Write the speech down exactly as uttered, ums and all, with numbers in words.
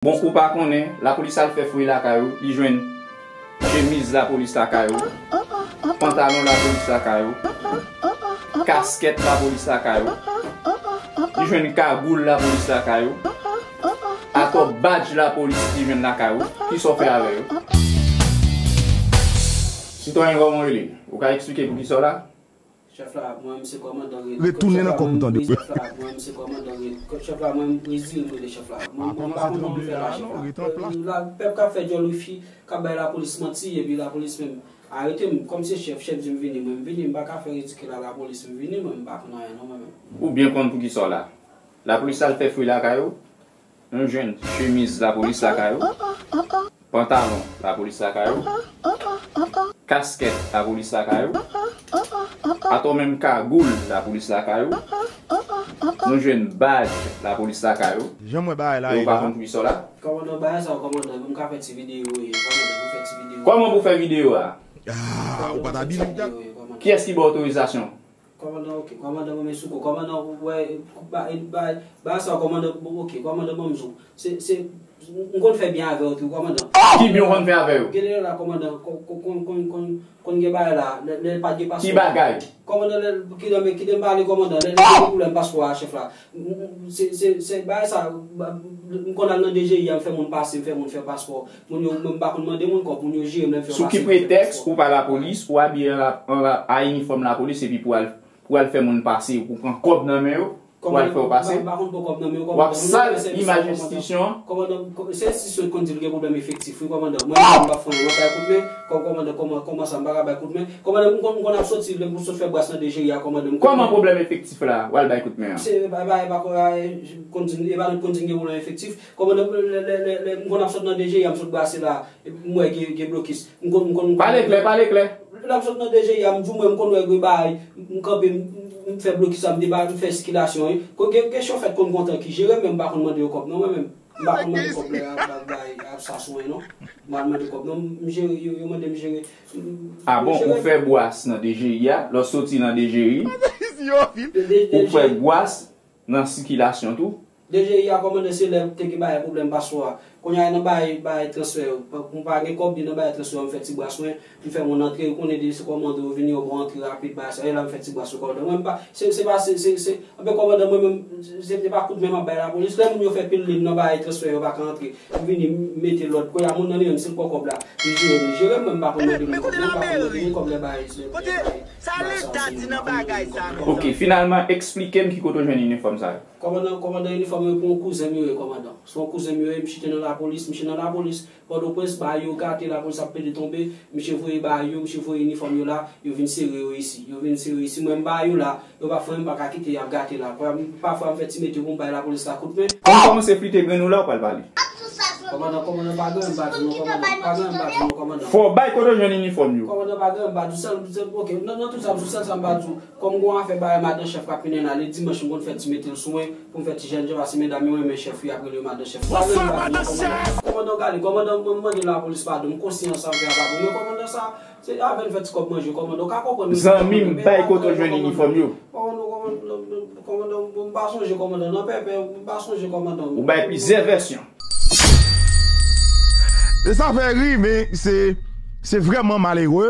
Bon, ou pa konnen, lapolis al fè fouy lakay ou, li jwenn chemiz lapolis lakay ou, pantalon lapolis lakay ou, kaskèt lapolis lakay ou, li jwenn kagoul lapolis lakay ou, atò badj lapolis li jwenn lakay ou, kisa w fè avè yo? Sitwayen, kòman w rele? Ou ka eksplike pou kisa w la? Chèf la, mwen menm se kòmandan Red. Retounen nan kò m tande. Chèf la, mwen menm se kòmandan Red. Chèf la, mwen menm Brezil m rele chèf la. Mwen menm pa konn kòman fè la, chèf la. La, pèp k ap fè djòl wifi, k ap bay lapolis manti, epi lapolis menm arete m. Kòm se chèf, chèf di m vini, mwen m vini, m pa ka fè ridikil a lapolis, m vini, mwen m pa konn anyen non, mwen menm. Ou byen konn pou kisa w la. Lapolis al fè fouy lakay ou, nou jwenn chemiz lapolis lakay ou, pantalon lapolis lakay ou, kaskèt lapolis lakay ou, atò menm kagoul lapolis lakay ou, nou jwenn badj lapolis lakay ou. Jan mwen bagay la e ou pa konn pou kisa w la. Kòmandan, bagay sa yo, kòmandan, m ka fè ti videyo, wi, kòmandan, m fè ti videyo. Kòman pou fè videyo a? Ah, ou pa ta byen dat. Kiyès ki ba w otorizasyon? Kòmandan, oke. Kòmandan, mwen men sou kou. Kòmandan, ou wè, ba, ba, ba sa, kòmandan, bon, oke. Kòmandan, ban m di w. Se, se, m konn fè byen avè w tou, kòmandan. Ki byen w konn fè avè yo? Gen lè la, kòmandan, kon, kon, kon, kon, konn gen bagay la, lè, lè pa t gen paspò. Ki bagay? Kòmandan, lè, kite m, kite m pale, kòmandan, lè, lè gen pwoblèm paspò a, chèf la. M, m, se, se, se bagay sa, ba, m konn al nan D G I a, m fè moun pase, m fè moun fè paspò. Moun yo, mwen m pa konn mande moun kòb, moun yo jere m lè m fè yo pase, m fè paspò. Sou ki pretèks ou pa lapolis, ou abiye an la, an la, a inifòm lapolis epi pou al, pou al fè moun pase, ou pran kòb nan men yo, pou al fè yo pase? Kòmandan, m pa, m pa konn pran kòb nan men yo, kòmandan. W ap sal imaj enstitisyon an. Kòmandan, kò-, se enstitisyon ki konn di l gen pwoblèm efektif, wi, kòmandan. Mwen menm m pa fè anyen, mwen pa ekout men, kò-, kòmandan, kòman, kòman sa, m pa ka bay kout men. Kòmandan, m konn, m konn ap soti, lè m sot fè bwas nan D G I a, kòmandan, m konn. Kòman pwoblèm efektif la, w al bay kout men an? Se, e pa, e pa, e pa, e, konn di, e pa nou konn di gen pwoblèm efektif. Kòmandan, lè, lè, lè, lè, lè m konn ap sot nan D G I a, m sot brase la, epi m wè gen, gen blokis. M konn, m konn, m konn. Pale klè, pale klè. Lè m sot nan D G I a, m di w mwen, m konn wè gen bagay, m kanpe, m, m fè blokis la, m deba, m fè sikilasyon, wi. Ko-, gen, gen chofè k konn kontan ki jere, men m pa konn mande yo kòb, non, mwen menm. M pa konn mande kòb lè y ap, ap bay, ap sa sou mwen, non. M pa mande kòb, non, m jere, yo, yo mande m jere. Ah bon, ou fè bwas nan D G I a, lè w soti nan D G I, ou fè bwas nan sikilasyon tou? D G I a, kòmandan, se lè te gen bagay pwoblèm paspò a. Kounye a, nan bagay, bagay transfè yo. Pou m pa gen kòb, nan bagay transfè yo, m fè ti bwas mwen, m fè moun antre, ou konnen de se kòmandan yo vini, yo ba w antre rapid, bagay sa. E la m fè ti bwas yo, kòmandan. Mwen, m pa, se, se pa, se, se, se, anben, kòmandan, mwen menm, se, se pa kout men m ap bay lapolis. Lè moun yo fè pil liy nan bagay transfè yo, pa ka antre. M vini, m mete lòd. Kounye a, moun nan li menm, si l pran kòb la, li jere, li jere, mwen, m pa konn mande moun kòb, mwen, m pa konn mande moun kòb lè bagay, lè bagay. Sa Leta di nan bagay sa menm? Ok, finalman, eksplike m ki kote w jwenn inifòm sa yo. Kòmandan, kòmandan, inifòm yo pou yon kouzen m yo ye, kòmandan. Se yon kouzen m yo ye, misye te nan lapolis, misye nan lapolis. Pòtoprens, bagay yo gate, lapolis ap pede tonbe, misye voye bagay yo, misye voye inifòm yo la, yo vin sere yo isi. Yo vin sere yo isi, mwen m ba yo la, yo pa fè anyen, m pa ka kite y ap gate la. Pafwa m fè ti mete pou m bay lapolis la kout men. Ou kòmanse flite grenn ou la, ou pral pale. Kòmandan, kòmandan, pa gen anyen m pa di w non, kòmandan. Pa gen anyen m pa di w non, kòmandan. Fò w bay kote w jwenn inifòm yo. Kòmandan, pa gen anyen m pa di w, sèl, sèl, ok, nan, nan tout sa m di w, sèl sa m pa di w. Kòm gon afè bagay madan chèf k ap mennen la, le dimanch m konn fè ti mete l sou mwen, pou m fè ti jènjèn, paske medam yo renmen chèf yo, y ap rele yo madan chèf. Pa gen anyen m pa di w non, kòmandan. Kòmandan, gade, kòmandan, mwen m mande lapolis padon, m konsyan sa m fè a pa bon, men kòmandan sa, se avè n fè ti kòb manje, kòmandan, ou ka konprann mwen. Zanmi m, bay kote w jwenn inifòm yo. Kòmandan, kòmandan, kòmandan, m pa sonje kòmandan, nan pèpè, m pa sonje kòmandan. Ou bay plizyè vèsyon. E sa fè ri, men se, se vrèman malere.